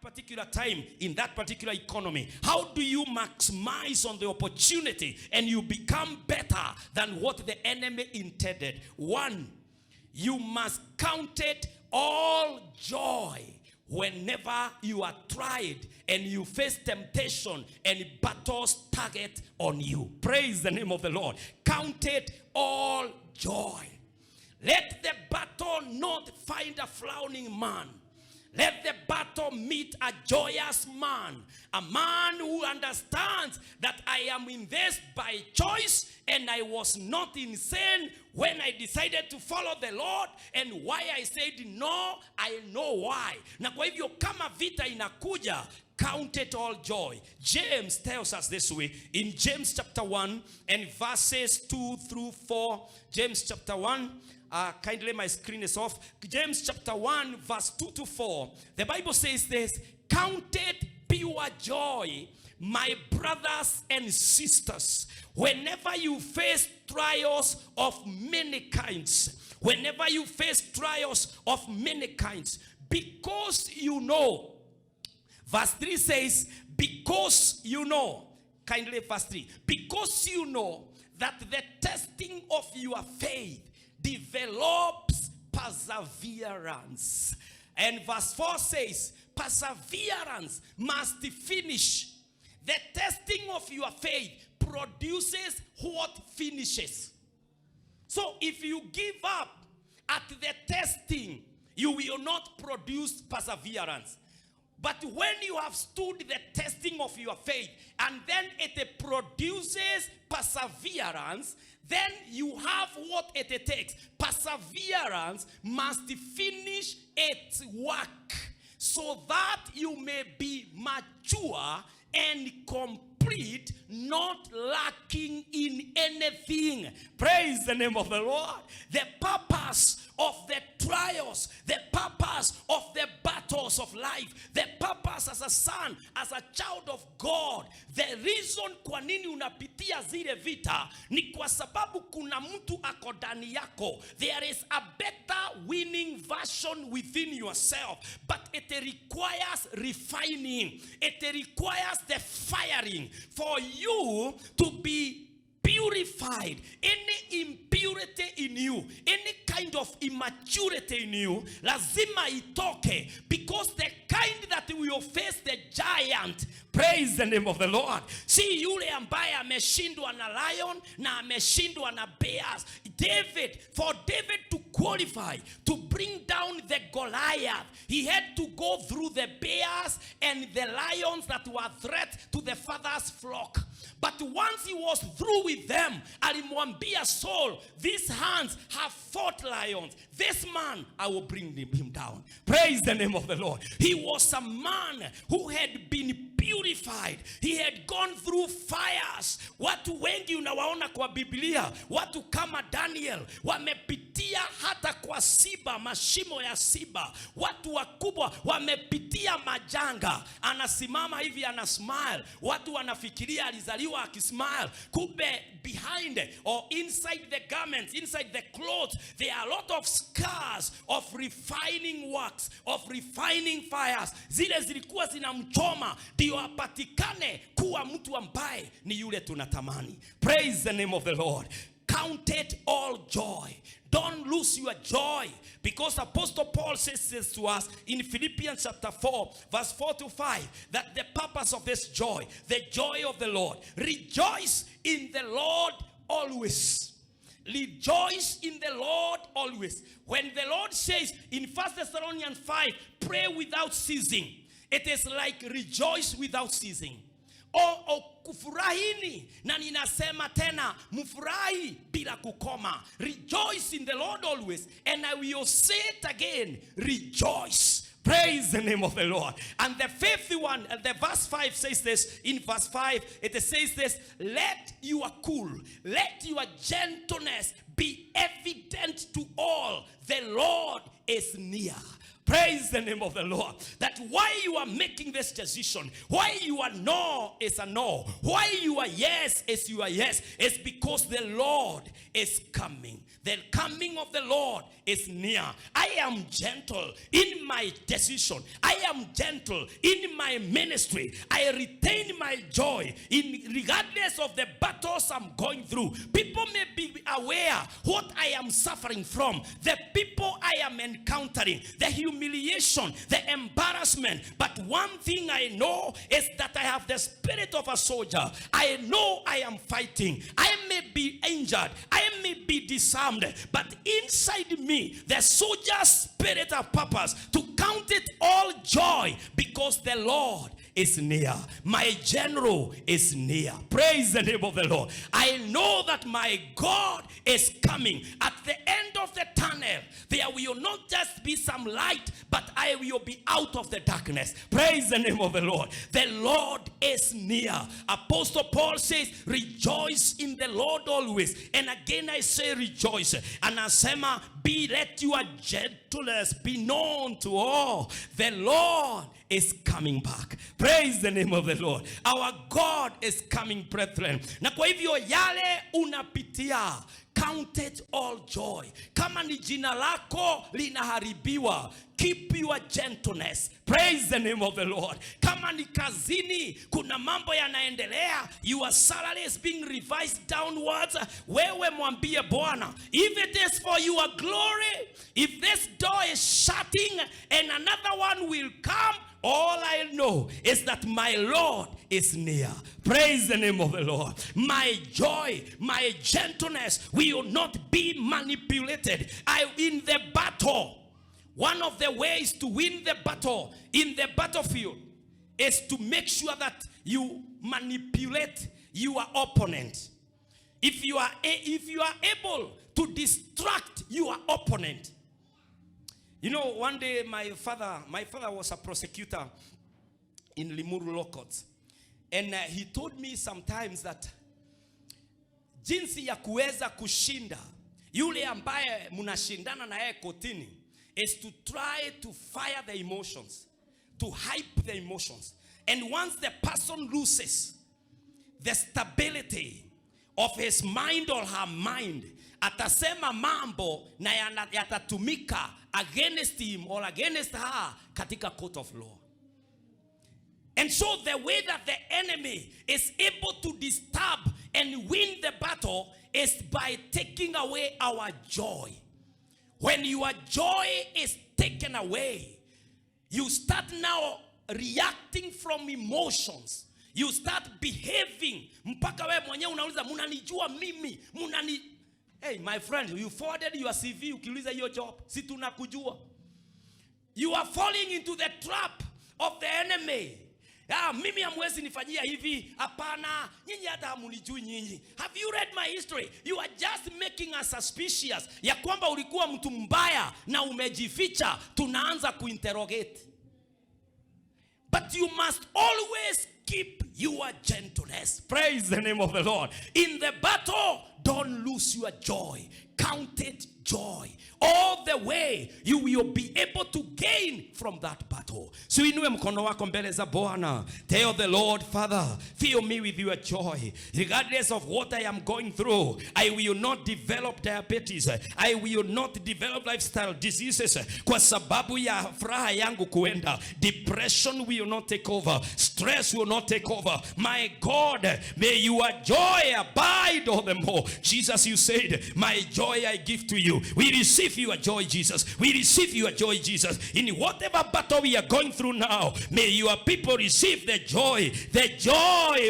particular time, in that particular economy? How do you maximize on the opportunity and you become better than what the enemy intended? One, you must count it all joy whenever you are tried and you face temptation and battles target on you. Praise the name of the Lord. Count it all joy. Let the battle not find a frowning man. Let the battle meet a joyous man, a man who understands that I am in this by choice and I was not insane when I decided to follow the Lord, and why I said no, I know why. Na kwa hivyo kama vita inakuja, count it all joy. James tells us this way in James chapter 1 and verses 2 through 4. James chapter 1. Kindly, my screen is off. James chapter 1, verse 2 to 4. The Bible says this: "Count it pure joy, my brothers and sisters, whenever you face trials of many kinds." Whenever you face trials of many kinds, because you know. Verse 3 says, because you know, kindly verse 3, because you know that the testing of your faith develops perseverance. And verse 4 says, perseverance must finish. The testing of your faith produces what finishes. So if you give up at the testing, you will not produce perseverance. But when you have stood the testing of your faith and then it produces perseverance, then you have what it takes. Perseverance must finish its work so that you may be mature and complete, not lacking in anything. Praise the name of the Lord. The purpose of the trials, the purpose of the battles of life, the purpose as a son, as a child of God, the reason kwa nini unapitia zile vita ni kwa sababu kuna mtu ako ndani yako. There is a better winning version within yourself, but it requires refining. It requires the firing for you to be purified. Any impurity in you, any kind of immaturity in you, lazima itoke, because the kind that will face the giant, praise the name of the Lord, si yule ambaye ameshindwa na lion na ameshindwa na bears. David, for David to qualify to bring down the Goliath, he had to go through the bears and the lions that were threat to the father's flock. But once he was through with them, alimwambia Saul, "These hands have fought lions. This man, I will bring him down." Praise the name of the Lord. He was a man who had been purified. He had gone through fires. Watu wengi unawaona kwa Biblia, watu kama Daniel wamepitia hata kwa simba, mashimo ya simba. Watu wakubwa wamepitia majanga. Anasimama hivi ana smile, watu wanafikiria alizaliwa akismile, kumbe behind or inside the garments, inside the clothes, there are a lot of scars of refining works, of refining fires. Zile zilikuwa zinamchoma ndio apatikane kuwa mtu ambaye ni yule tunatamani. Praise the name of the Lord. Count it all joy. Don't lose your joy, because Apostle Paul says this to us in Philippians chapter 4, verse 4 to 5, that the purpose of this joy, the joy of the Lord, rejoice in the Lord always. Rejoice in the Lord always. When the Lord says in 1 Thessalonians 5, "Pray without ceasing," it is like rejoice without ceasing. O kufurahini, na ninasema tena, mfurahi bila kukoma. Rejoice in the Lord always, and I will say it again, rejoice. Praise the name of the Lord. And the fifth one, and the verse 5 says this. In verse 5, it says this: "Let your cool, let your gentleness be evident to all. The Lord is near." Praise the name of the Lord. The Lord is near. Praise the name of the Lord. That why you are making this decision, why your no is a no, why your yes is your yes, is because the Lord is coming. The coming of the Lord is near. I am gentle in my decision. I am gentle in my ministry. I retain my joy in regardless of the battles I'm going through. People may be aware what I am suffering from, the people I am encountering, the humiliation, the embarrassment. But one thing I know is that I have the spirit of a soldier. I know I am fighting. I may be injured. I may be disarmed. But inside me, the soldier's spirit of purpose to count it all joy because the Lord is near. My general is near. Praise the name of the Lord. I know that my God is coming. At the end of the tunnel, there will not just be some light, but I will be out of the darkness. Praise the name of the Lord. The Lord is near. Apostle Paul says, "Rejoice in the Lord always. And again I say rejoice." Anasema, be let your gentleness be known to all. The Lord is coming back. Praise the name of the Lord. Our God is coming, brethren. Na kwa hivyo yale unapitia, count it all joy. Kama ni jina lako linaharibiwa, keep your gentleness. Praise the name of the Lord. Kama ni kazini, kuna mambo yanaendelea, your salary is being revised downwards, wewe mwambie Bwana, if it is for your glory, if this door is shutting and another one will come, all I know is that my Lord is near. Praise the name of the Lord. My joy, my gentleness will not be manipulated. I in the battle. One of the ways to win the battle in the battlefield is to make sure that you manipulate your opponent. If you are able to distract your opponent. One day my father was a prosecutor in Limuru Law Courts. And he told me sometimes that jinsi ya kuweza kushinda yule ambaye mnashindana na yeye kotini is to try to fire the emotions, to hype the emotions. And once the person loses the stability of his mind or her mind, atasema mambo na yatatumika against him or against her katika court of law. And so the way that the enemy is able to disturb and win the battle is by taking away our joy. When your joy is taken away, you start now reacting from emotions. You start behaving mpaka wewe mwenyewe unauliza, "Munanijua mimi, munani?" Hey, my friend, you forwarded your CV ukiuliza hiyo job. Si tunakujua. You are falling into the trap of the enemy. "Ah, mimi hamwezi nifanyia hivi. Hapana, nyinyi hata hamunijui nyinyi. Have you read my history?" You are just making us suspicious ya kwamba ulikuwa mtu mbaya na umejificha. Tunaanza kuinterrogate. But you must always keep your gentleness. Praise the name of the Lord. In the battle, don't lose your joy. Count it joy. All the way you will be able to gain from that battle. So inue mkono wako mbele za Bwana. Tell the Lord, "Father, fill me with your joy. Regardless of what I am going through, I will not develop diabetes. I will not develop lifestyle diseases. Kwa sababu ya furaha yangu kuenda. Depression will not take over. Stress will not take over. My God, may your joy abide all the more." Jesus, you said, "My joy I give to you." We receive your joy, Jesus. We receive your joy, Jesus. In whatever battle we are going through now, may your people receive the joy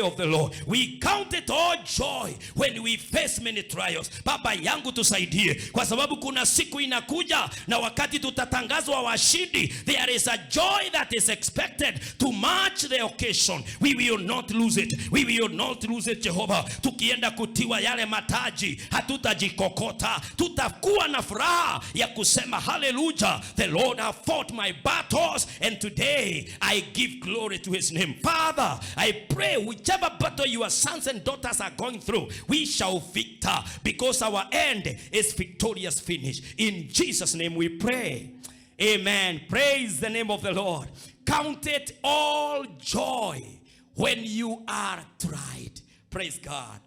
of the Lord. We count it all joy when we face many trials. Baba yangu tusaidie, kwa sababu kuna siku inakuja na wakati tutatangazwa washindi, there is a joy that is expected to match the occasion. We will not lose it. We will not lose it, Jehovah. Tukienda kutiwa yale mataji, hatutajikokota, tutakuwa na furaha ya kusema, "Hallelujah, the Lord have fought my battles and today I give glory to his name." Father, I pray whichever battle your sons and daughters are going through, we shall victor because our end is victorious finish. In Jesus' name we pray. Amen. Praise the name of the Lord. Count it all joy when you are tried. Praise God.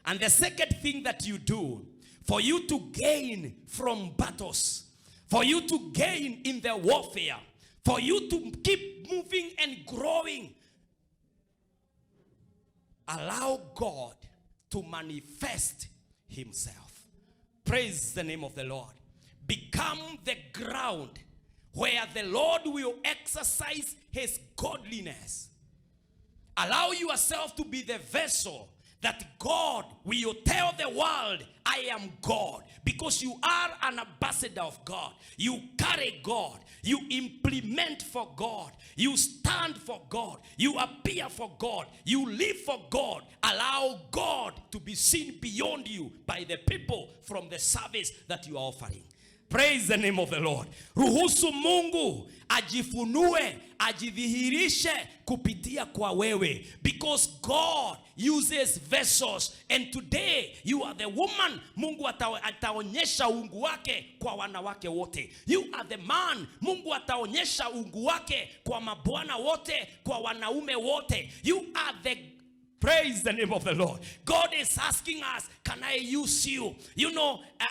And the second thing that you do for you to gain from battles, for you to gain in the warfare, for you to keep moving and growing, allow God to manifest Himself. Praise the name of the Lord. Become the ground where the Lord will exercise His godliness. Allow yourself to be the vessel that God will tell the world, "I am God." Because you are an ambassador of God. You carry God. You implement for God. You stand for God. You appear for God. You live for God. Allow God to be seen beyond you by the people from the service that you are offering. Praise the name of the Lord. Ruhusu Mungu ajifunue, ajidhihirishe kupitia kwa wewe, because God uses vessels, and today you are the woman. Mungu ataonyesha uungu wake kwa wanawake wote. You are the man. Mungu ataonyesha uungu wake kwa mabwana wote, kwa wanaume wote. You are the Praise the name of the Lord. God is asking us, "Can I use you?"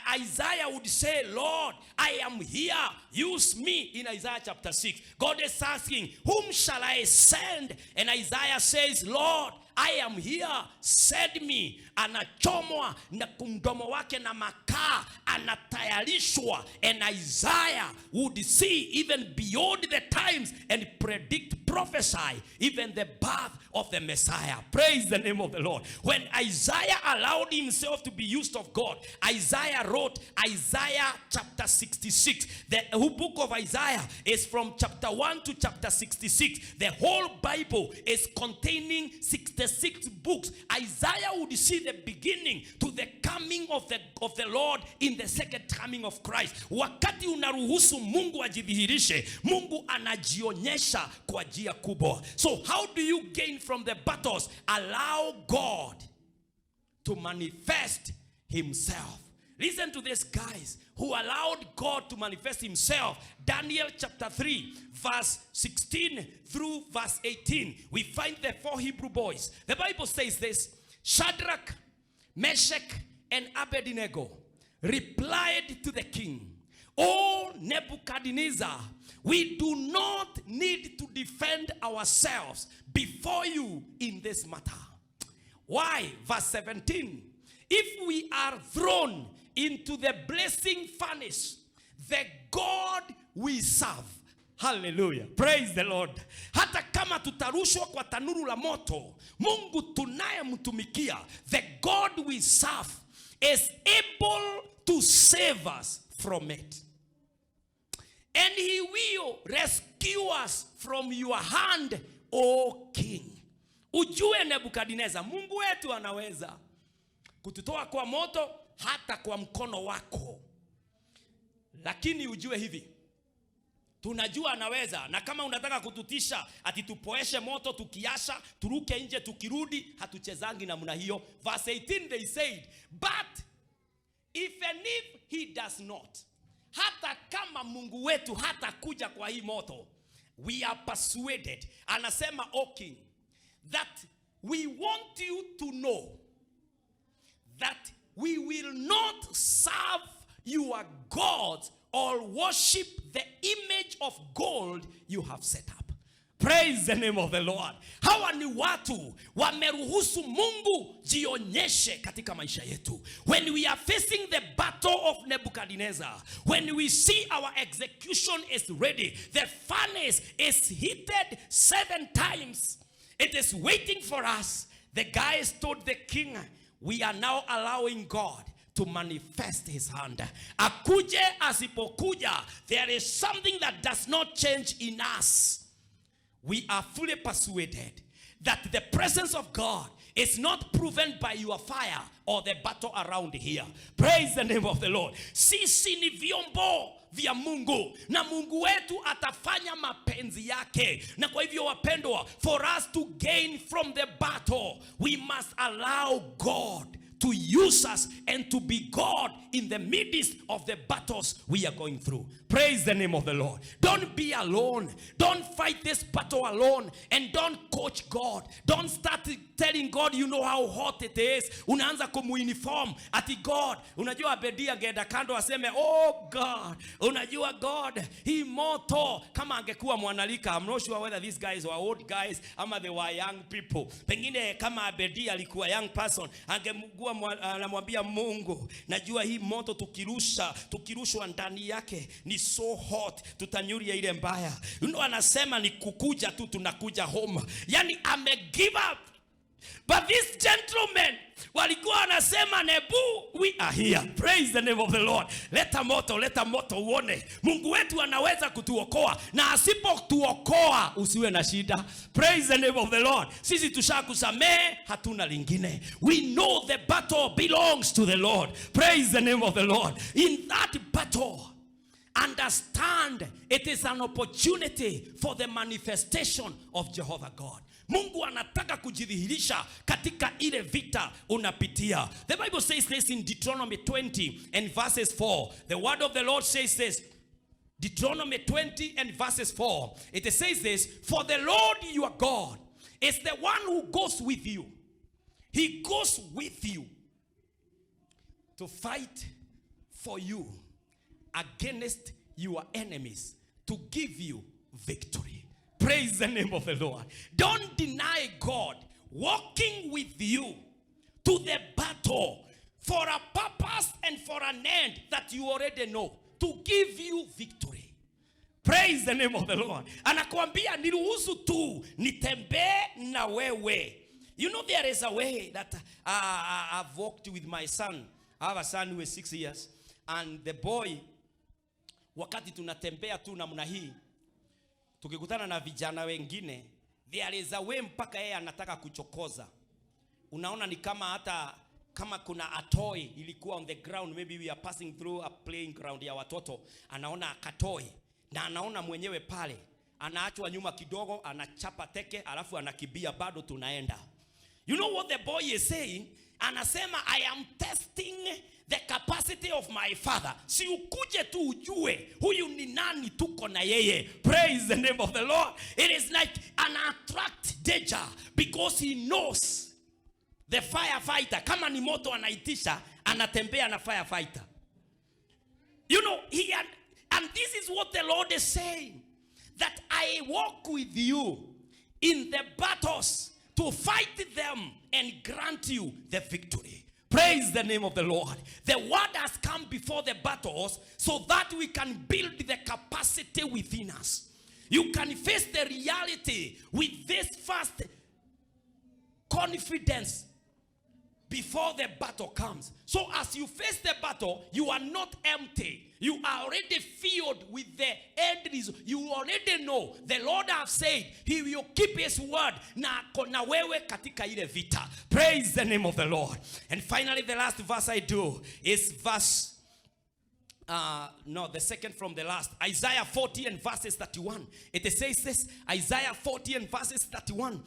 Isaiah would say, "Lord, I am here. Use me," in Isaiah chapter 6. God is asking, "Whom shall I send?" And Isaiah says, "Lord, I am here. Send me." Anachomwa na mdomo wake na makaa, anatayarishwa. And Isaiah would see even beyond the times and predict, prophesy even the birth of the Messiah. Praise the name of the Lord. When Isaiah allowed himself to be used of God, Isaiah wrote Isaiah chapter 66. The whole book of Isaiah is from chapter 1 to chapter 66. The whole Bible is containing 66 books. Isaiah would see the beginning to the coming of the Lord in the second coming of Christ. Wakati unaruhusu Mungu ajidhihirishe, Mungu anajionyesha kwa njia kubwa. So how do you gain from the battles? Allow God to manifest Himself. Listen to this, guys, who allowed God to manifest Himself. Daniel chapter 3, verse 16 through verse 18. We find the four Hebrew boys. The Bible says this: Shadrach, Meshach, and Abednego replied to the king, "O Nebuchadnezzar, we do not need to defend ourselves before you in this matter." Why? Verse 17. "If we are thrown into the blazing furnace, the God we serve." Hallelujah. Praise the Lord. Hata kama tutarushwa kwa tanuru la moto, Mungu tunayemtumikia, the God we serve is able to save us from it. "And He will rescue us from your hand, O king." Ujue Nebukadneza, Mungu wetu anaweza kututoa kwa moto hata kwa mkono wako. Lakini ujue hivi, tunajua anaweza, na kama unataka kututisha ati tupoeshe moto tukiwasha, turuke nje tukirudi, hatuchezangi namna hiyo. Verse 18, they said, "But even if He does not," hata kama Mungu wetu hatakuja kwa hii moto, "we are persuaded," anasema, "O king, that we want you to know that we will not serve your gods or worship the image of gold you have set up." Praise the name of the Lord. Hawa ni watu wameruhusu Mungu jionyeshe katika maisha yetu. When we are facing the battle of Nebuchadnezzar, when we see our execution is ready, the furnace is heated seven times. It is waiting for us. The guys told the king, "We are now allowing God to manifest His hand. Akuje asipokuja, there is something that does not change in us. We are fully persuaded that the presence of God is not proven by your fire or the battle around here." Praise the name of the Lord. Sisi ni vyombo vya Mungu na Mungu wetu atafanya mapenzi yake. Na kwa hivyo wapendwa, for us to gain from the battle, we must allow God to use us and to be God in the midst of the battles we are going through. Praise the name of the Lord. Don't be alone. Don't fight this battle alone. And don't coach God. Don't start telling God you know how hot it is. Unaanza kumuinform ati God. Unajua Abedi angeenda kando aseme, "Oh God, unajua God, hii moto." Kama angekuwa mwanarika, I'm not sure whether these guys were old guys ama they were young people. Pengine kama Abedi alikuwa young person, angekuwa anamwambia Mungu, "Najua hii moto tukirushwa ndani yake ni so hot, tutanyuria ile mbaya." Anasema ni kukuja tu tunakuja home. Yani ame give up. But these gentlemen walikuwa wanasema, "Nebu, we are here." Praise the name of the Lord. Leta moto, leta moto uone. Mungu wetu anaweza kutuokoa, na asipotuokoa usiwe na shida. Praise the name of the Lord. Sisi tushakusamehe, hatuna lingine. We know the battle belongs to the Lord. Praise the name of the Lord. In that battle, understand it is an opportunity for the manifestation of Jehovah God. Mungu anataka kujidhihirisha katika ile vita unapitia. The Bible says this in Deuteronomy 20 and verses 4. The word of the Lord says this. Deuteronomy 20 and verses 4. It says this, "For the Lord your God is the one who goes with you. He goes with you to fight for you against your enemies, to give you victory." Praise the name of the Lord. Don't deny God walking with you to the battle for a purpose and for an end that you already know, to give you victory. Praise the name of the Lord. Anakuambia, "Niruhusu tu nitembee na wewe." You know there is a way that I've walked with my son. I have a son who is 6 years, and the boy, wakati tunatembea tu namna hii, tukikutana na vijana wengine, there is a way mpaka yeye anataka kuchokoza. Unaona ni kama hata kama kuna a toy ilikuwa on the ground, maybe we are passing through a playing ground ya watoto, anaona akatoy na anaona mwenyewe pale, anaachwa nyuma kidogo, anachapa teke, alafu anakimbia, bado tunaenda. You know what the boy is saying? Anasema, "I am testing the capacity of my father. Si ukuje tu ujue huyu ni nani tuko na yeye." Praise the name of the Lord. It is like an attract danger because he knows the firefighter. Kama ni moto anaitisha, anatembea na firefighter. You know, he and this is what the Lord is saying, that I walk with you in the battles to fight them and grant you the victory. Praise the name of the Lord. The word has come before the battles so that we can build the capacity within us. You can face the reality with this first confidence before the battle comes. So as you face the battle, you are not empty. You are already filled with the end result. You already know the Lord have said he will keep his word na ako na wewe katika ile vita. Praise the name of the Lord. And finally, the last verse I do is verse, no, the second from the last. Isaiah 40 and verses 31. It says this, Isaiah 40 and verses 31.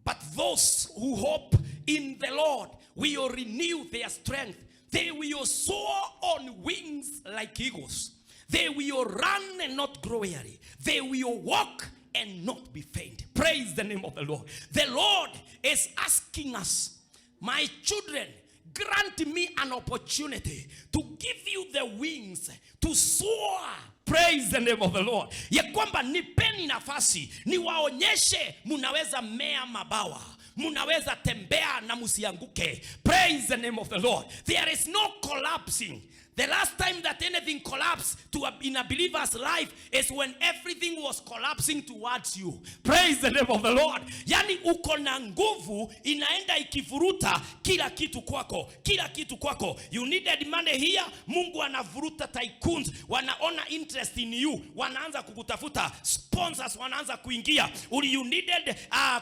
"But those who hope in the Lord will renew their strength. They will soar on wings like eagles. They will run and not grow weary. They will walk and not be faint." Praise the name of the Lord. The Lord is asking us, "My children, grant me an opportunity to give you the wings to soar." Praise the name of the Lord. Ya kwamba nipeni nafasi niwaonyeshe munaweza mea mabawa, munaweza tembea na musianguke. Praise the name of the Lord. There is no collapsing. The last time that anything collapsed in a believer's life is when everything was collapsing towards you. Praise the name of the Lord. Yani uko na nguvu inaenda ikivuruta kila kitu kwako, kila kitu kwako. You needed money here, Mungu anavuruta tycoons, wanaona interest in you, wanaanza kukutafuta, sponsors wanaanza kuingia. You needed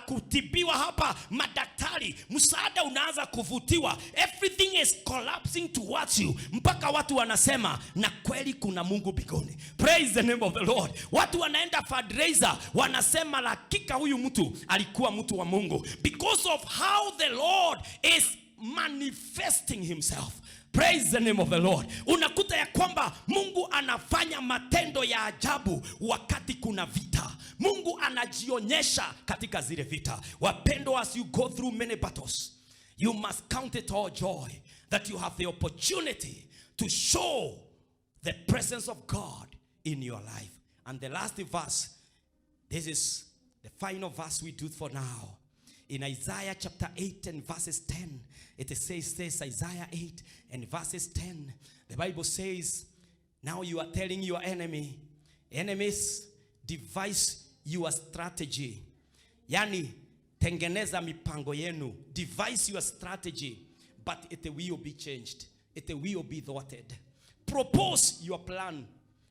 kutibiwa hapa, madaktari, msaada unaanza kuvutiwa. Everything is collapsing towards you mpaka watu wanasema, "Na kweli kuna Mungu mbinguni." Praise the name of the Lord. Watu wanaenda fundraiser, wanasema, "Hakika huyu mtu alikuwa mtu wa Mungu," because of how the Lord is manifesting himself. Praise the name of the Lord. Unakuta ya kwamba Mungu anafanya matendo ya ajabu wakati kuna vita. Mungu anajionyesha katika zile vita. Wapendwa, as you go through many battles, you must count it all joy that you have the opportunity to show the presence of God in your life. And the last verse, this is the final verse we do for now. In Isaiah chapter 8 and verses 10, it says this, Isaiah 8 and verses 10. The Bible says, now you are telling your enemy, "Enemies, devise your strategy." Yani, tengeneza mipango yenu. Devise your strategy, but it will be changed. It will be thwarted. Propose your plan,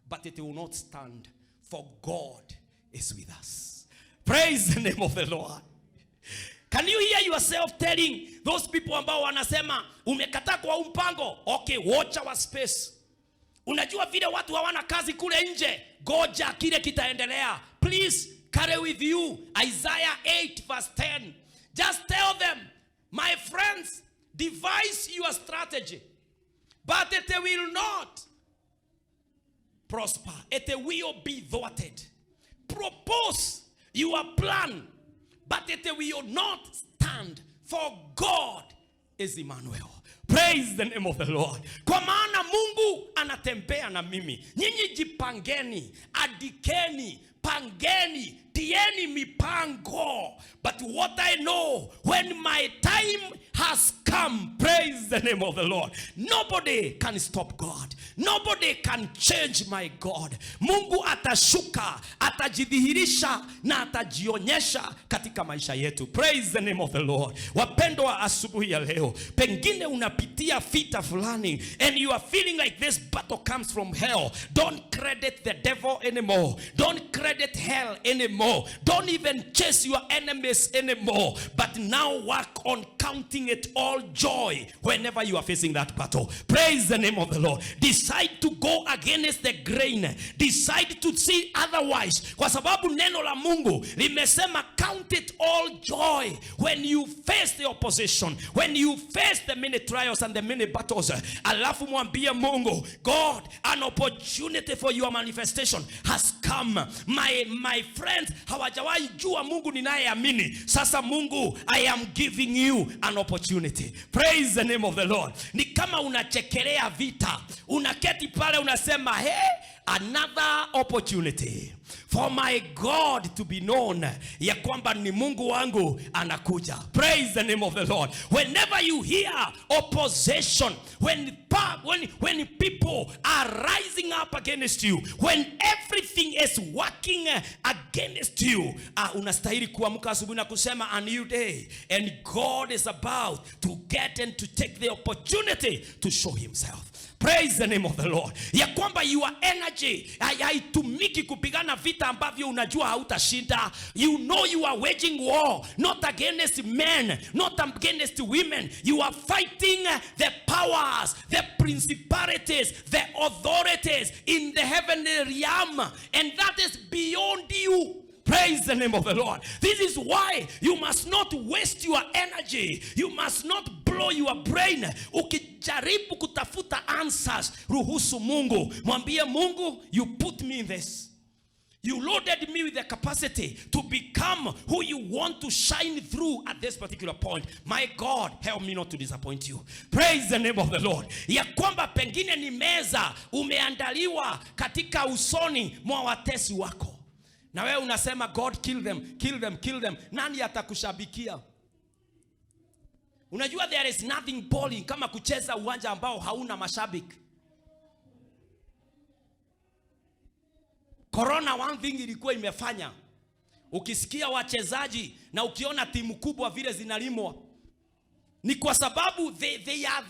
but it will not stand, for God is with us. Praise the name of the Lord. Can you hear yourself telling those people ambao wanasema umekataa kwa mpango? Okay, watch our space. Unajua vile watu hawana kazi kule nje, goja kile kitaendelea. Please carry with you Isaiah 8 verse 10. Just tell them, "My friends, devise your strategy, but it will not prosper. It will be thwarted. Propose your plan, but it will not stand, for God is Emmanuel." Praise the name of the Lord. Kwa maana Mungu anatembea na mimi. Nyinyi jipangeni, andikeni, pangeni, tieni mipango. But what I know, when my time has come, praise the name of the Lord, nobody can stop God. Nobody can change my God. Mungu atashuka, atajidhihirisha na atajionyesha katika maisha yetu. Praise the name of the Lord. Wapendwa, asubuhi ya leo, pengine unapitia vita fulani and you are feeling like this battle comes from hell. Don't credit the devil anymore. Don't credit hell anymore. Don't even chase your enemies anymore. But now work on counting it all joy whenever you are facing that battle. Praise the name of the Lord. Decide to go against the grain. Decide to see otherwise. Kwa sababu neno la Mungu limesema, count it all joy when you face the opposition, when you face the many trials and the many battles. Alafu mwambie Mungu, "God, an opportunity for your manifestation has come. My friends hawajawahi jua Mungu ninayeamini. Sasa Mungu, I am giving you an opportunity." Praise the name of the Lord. Ni kama unachekelea vita, unaketi pale unasema, "Hey, another opportunity for my God to be known ya kwamba ni Mungu wangu anakuja." Praise the name of the Lord. Whenever you hear opposition, when people are rising up against you, when everything is working against you, unastahili kuamka asubuhi na kusema, "A new day and God is about to get and to take the opportunity to show himself." Praise the name of the Lord. Ya kwamba your energy haitumiki kupigana vita ambavyo unajua hautashinda. You know you are waging war not against men, not against women. You are fighting the powers, the principalities, the authorities in the heavenly realm, and that is beyond you. Praise the name of the Lord. This is why you must not waste your energy. You must not blow your brain. Ukijaribu kutafuta answers, ruhusu Mungu. Mwambie Mungu, "You put me in this. You loaded me with the capacity to become who you want to shine through at this particular point. My God, help me not to disappoint you." Praise the name of the Lord. Ya kwamba pengine ni meza umeandaliwa katika usoni mwa watesi wako. Na wewe unasema, "God, kill them, kill them, kill them." Nani atakushabikia? Unajua there is nothing boring kama kucheza uwanja ambao hauna mashabiki. Corona, one thing ilikuwa imefanya, ukisikia wachezaji na ukiona timu kubwa vile zinalimwa, ni kwa sababu they are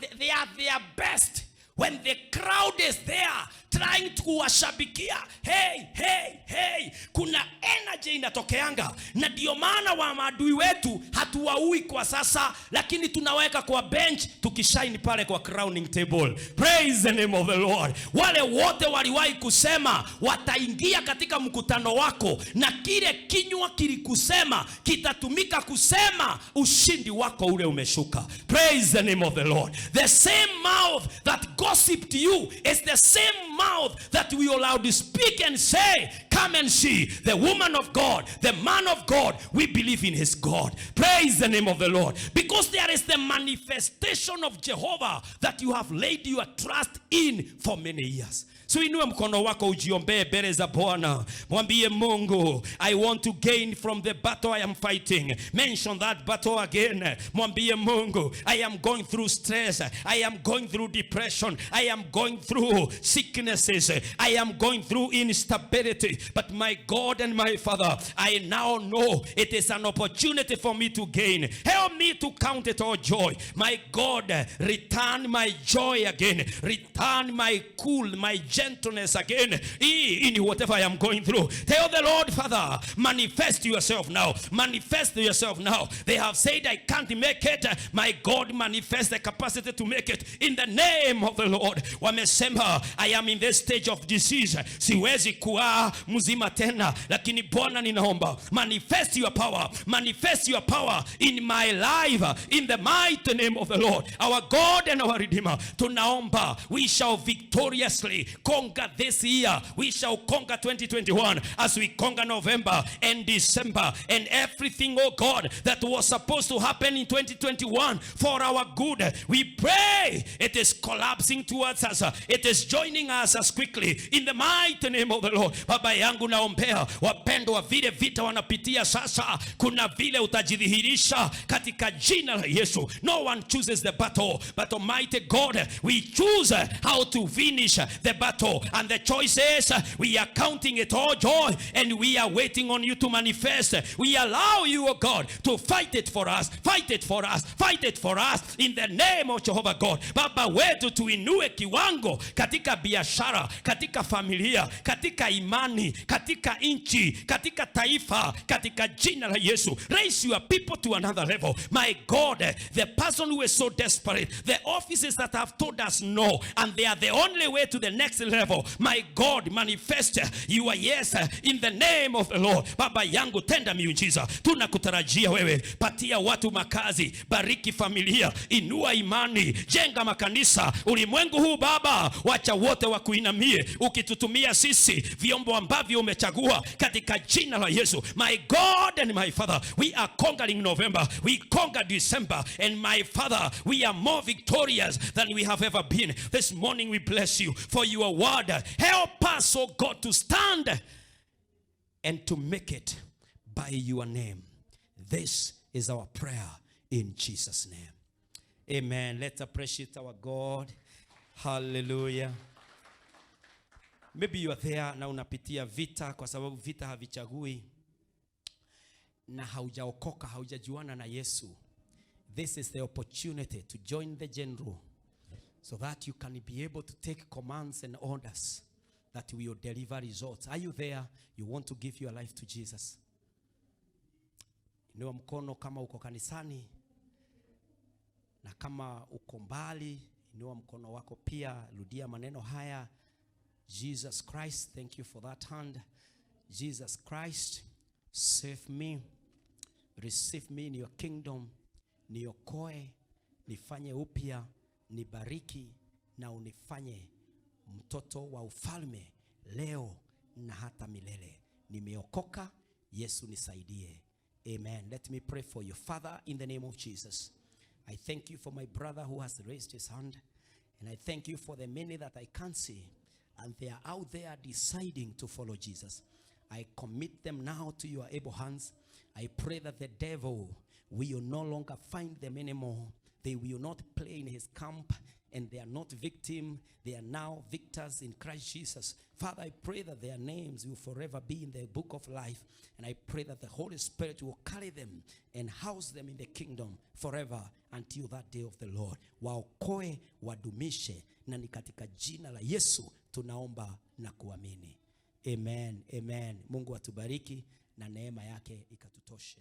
their best When the crowd is there trying to kuwashabikia, hey, hey, hey, kuna energy inatokeanga. Na ndio maana wa maadui wetu hatuwaui kwa sasa, lakini tunaweka kwa bench tukishine pale kwa crowning table. Praise the name of the Lord. Wale wote waliwahi kusema wataingia katika mkutano wako, na kile kinywa kilikusema kitatumika kusema ushindi wako ule umeshuka. Praise the name of the Lord. The same mouth that gossiped you is the same mouth that we allowed to speak and say, come and see the woman of God, the man of God. We believe in his God. Praise the name of the Lord. Because there is the manifestation of Jehovah that you have laid your trust in for many years. So inue mkono wako ujiombee mbele za Bwana. Mwambie Mungu, I want to gain from the battle I am fighting. Mention that battle again. Mwambie Mungu, I am going through stress. I am going through depression. I am going through sicknesses. I am going through instability. But my God and my Father, I now know it is an opportunity for me to gain. Help me to count it all joy. My God, return my joy again. Return my cool, my gentleness again in whatever I am going through. Tell the Lord, Father, manifest yourself now. Manifest yourself now. They have said I can't make it. My God, manifest the capacity to make it in the name of the Lord. Wamesema I am in this stage of disease, siwezi kuwa mzima tena, lakini Bwana ninaomba, manifest your power, manifest your power in my life, in the mighty name of the Lord, our God and our Redeemer. Tunaomba, we shall victoriously conquer this year. We shall conquer 2021 as we conquer November and December and everything, oh God, that was supposed to happen in 2021 for our good. We pray it is collapsing towards us. It is joining us as quickly in the mighty name of the Lord. Baba yangu, naombea wapendwa, vile vita wanapitia sasa, kuna vile utajidhihirisha katika jina la Yesu. No one chooses the battle, but Almighty God, we choose how to finish the battle. And the choice is we are counting it all joy and we are waiting on you to manifest. We allow you, oh God, to fight it for us, fight it for us, fight it for us in the name of Jehovah God. Baba wetu, tuinue kiwango katika biashara, katika familia, katika imani, katika nchi, katika taifa, katika jina la Yesu. Raise your people to another level. My God, the person who is so desperate, the offices that have told us no, and they are the only way to the next level. My God, manifest your yes in the name of the Lord. Baba yangu, tenda miujiza, tunakutarajia wewe. Patia watu makazi, bariki familia, inua imani, jenga makanisa. Ulimwengu huu Baba, wacha wote wakuinamie, ukitutumia sisi vyombo ambavyo umechagua katika jina la Yesu. My God and my Father, we are conquering November, we conquer December, and my Father, we are more victorious than we have ever been. This morning we bless you for your word. Help us, oh God, to stand and to make it by your name. This is our prayer in Jesus' name. Amen. Let's appreciate our God. Hallelujah. Maybe you are there na unapitia vita, kwa sababu vita havichagui, na haujaokoka, haujajuana na Yesu. This is the opportunity to join the general so that you can be able to take commands and orders that will deliver results. Are you there? You want to give your life to Jesus? Inua mkono kama uko kanisani, na kama uko mbali, inua mkono wako pia, rudia maneno haya. Jesus Christ, thank you for that hand. Jesus Christ, save me. Receive me in your kingdom. Niokoe, nifanye upya, nibariki na unifanye mtoto wa ufalme leo na hata milele. Nimeokoka, Yesu nisaidie. Amen. Let me pray for you. Father, in the name of Jesus, I thank you for my brother who has raised his hand. And I thank you for the many that I can't see, and they are out there deciding to follow Jesus. I commit them now to your able hands. I pray that the devil will no longer find them anymore. They will not play in his camp. And they are not victim, they are now victors in Christ Jesus. Father, I pray that their names will forever be in the book of life. And I pray that the Holy Spirit will carry them and house them in the kingdom forever until that day of the Lord. Waokoe, wadumishe, na ni katika jina la Yesu tunaomba na kuamini. Amen, amen. Mungu atubariki na neema yake ikatutoshe.